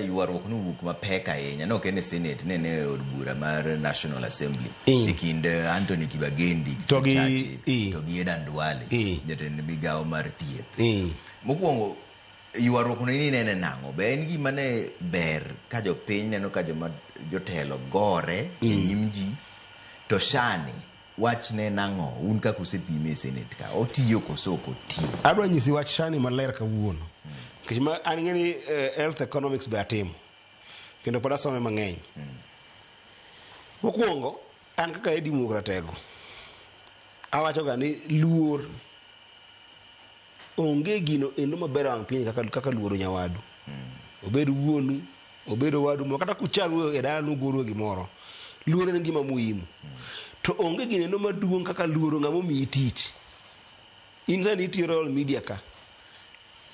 Ywaruok nowuok mapek ahinya, ne ok en e Senate, ne en e od bura mar National Assembly e kind Anthony Kibagendi To gi- Chache i. to gi Adan Duale, jatend migawo mar thieth. Mokwongo, ywaruok no in inene nang'o? Be en gima ne ber ka jopiny neno ka joma jotelo gore e nyim ji? To SHA ni wachne nang'o? Un kaka usepime e Senate ka, otiyo koso ok oti? Adwa nyisi wach SHA ni maler kawuono. Nikech ma an ing'e ni health economics be atimo. Kendo pod asome mang'eny. Mokwongo, an kaka Eddie Muok Ratego, awacho ga ni luor onge gino endo maber e wang' piny kaka, kaka luoro nyawadu. Obed wuonu, obed owadu moro, kata kucharu e dala nugoru e gimoro. Luor en gima muhimu. To onge gino endo maduong' kaka luoro ng'ama omiyi tich. In sani itiyo Royal Media ka.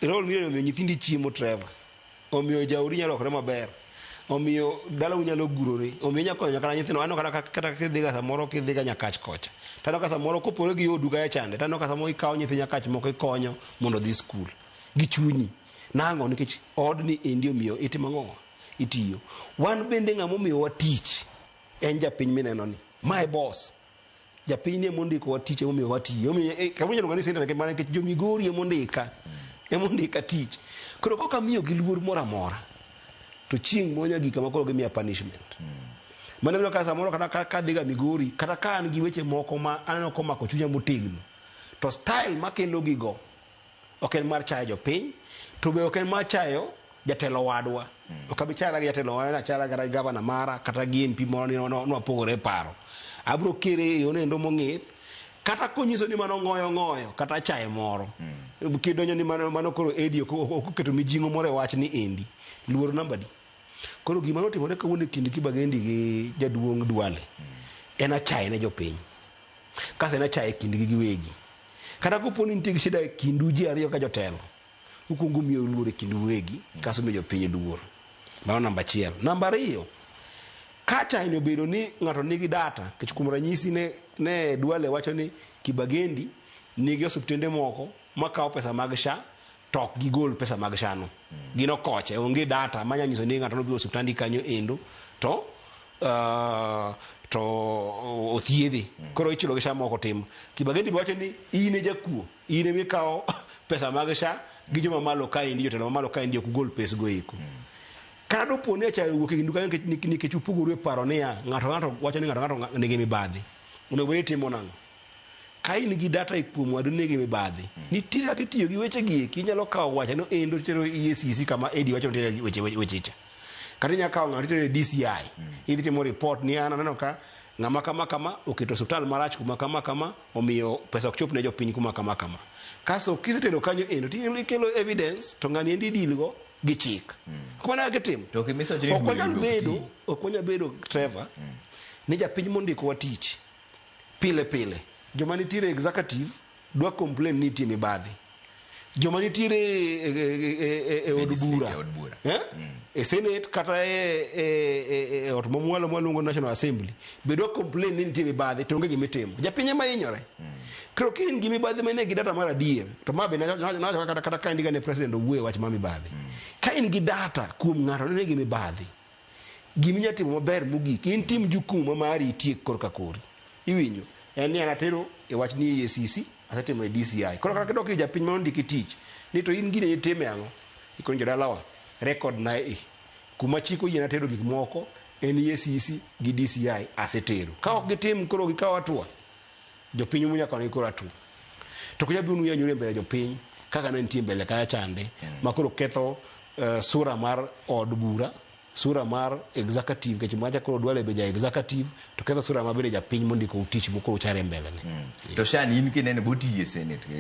Royal Media omiyo nyithindi chiemo Trevor. Omiyo jaodi nyalo lokore maber. Omiyo dalau nyalo gurore. Omiyo inyalo konyo kata nyithindo. Aneno kata kata kidhiga samoro kidhiga Nyakach kocha. Taneno ka samoro kopore gi odu kacha chande. Taneno ka samoro ikawo nyithi Nyakach moko ikonyo mondo odhi skul. Gi chunyi. Nang'o? Nikech odni endi omiyo itimo ang'o? Itiyo. Wan bende ng'ama omiyowa tich en japiny mineno ni. Ma e boss. Japiny ni emondikowa tich emomiyo watiyo. Omiyo kawuono iluonga ni senator mana nikech jo Migori emondika. Emondika tich. Koro kok amiyogi luor moro amora to chieng' moro nyaka gik kama koro gimiya punishment. Mano emomiyo ka samoro kata ka kadhiga Migori kata ka an gi weche moko ma aneno komako chunya motegno to style makelo gigo ok en mar chayo jopiny to be ok en mar chayo jatelo wadwa. Ok abi chara gi jatelo wadwa, achara kata gi gavana mara kata gi MP moro ni nwapogore e paro. Abiro kere e yono endo mong'ith kata konyiso ni mano ng'oyo ng'oyo kata achaye moro. Kidonjo ni mano, mano koro Eddie ok oketo mijing'o moro e wach ni endi. Luor namba di. Koro gima notimore kawuono e kind Kibagendi gi jaduong' Duale en achaye ne jopiny. Kasto en achaye e kindgi giwegi. Kata kopo ni nitie gi shida e kindu ji ariyo ka jotelo, ukwongo umiyo luor e kindu uwegi, kasto umiyo jopiny luor. Mano namba achiel. Namba ariyo, ka achaye ni obedo ni ng'ato nigi data, nikech kuom ranyisi ne, ne Duale wacho ni Kibagendi nigi osiptende moko makawo pesa mag SHA to ok gigol pesa mag SHA no. Gin okoche, onge data manya nyiso ni ng'ato nobiro e osiptandi kanyo endo to to othiedhe. Koro ichulo gi SHA mok otim. Kibagendi be wacho ni in e jakuo, in ema ikawo pesa mag SHA gi joma malo kaendi, jotelo mamalo kaendi ok ugol pesgo eko. Kata dopo ni achaye owuok e kindu kanyo nikech, nikech upogoru e paro niya, ng'ato ng'ato wacho ni ng'ato ng'ato nigi mibadhi. Onego bed ni itimo nang'o? Ka in gi data e kuom wadu nigi mibadhi, nitie kaka itiyo gi weche gi eki, inyalo kawo wachno endo titero EACC kama Eddie wacho ni weche weche cha. Kata inyalo kawo ng'ato titero e DCI, idhi timo report ni an aneno ka ng'ama kama kama oketo osiptal marach kuma kama kama omiyo pesa ok chop ne jopiny kuma kama kama. Kasto kisetero kanyo endo tikelo evidence to ng'ani endi idil go gi chik. Ok mano kaka itimo. To gima iwacho ni Ok wanyal duol ok bedo, ti. ok wanyal bedo Trevor, ni japiny mondikowa tich pile pile joma nitiere e executive dwa complain ni nitie mibadhi. Joma nitiere e od bura, e od bura. Eh? E senate kata e ot mamwalo mwaluongo National Assembly be dwa complain ni nitie mibadhi to onge gima itimo. Japiny ema hinyore. Koro ka in gi mibadhi ma in gi data mar adier to ma be nawacho kata kata ka indika ne president owuoyo e wach mar mibadhi. Ka in gi data kuom ng'ato ni nigi mibadhi, gima inyalo timo maber mogik, in tim jukumu ma mari itiek korka kori. Iwinjo? En ni an atero e wach ni EACC, asetimo e DCI. Koro kata kidok ir japiny mane ondiki tich, ni to in gini nitime ang'o? Ikoni jodalawa, record na e. Kuma chik oyiena tero gik moko en EACC gi DCI asetero. Ka ok gitim koro gikaw hatua, jopiny ema nyaka koro hatua. To ok nyal biro nu e mbele jopiny kaka ne nitie mbele kacha chande, ma koro ketho sura mar od bura, sura mar executive, nikech macha koro Duale be ja executive, to ketho sura ma bende japiny mondiko tich mokoro uchare mbele ne. To SHA ni in kinene botiye Senate.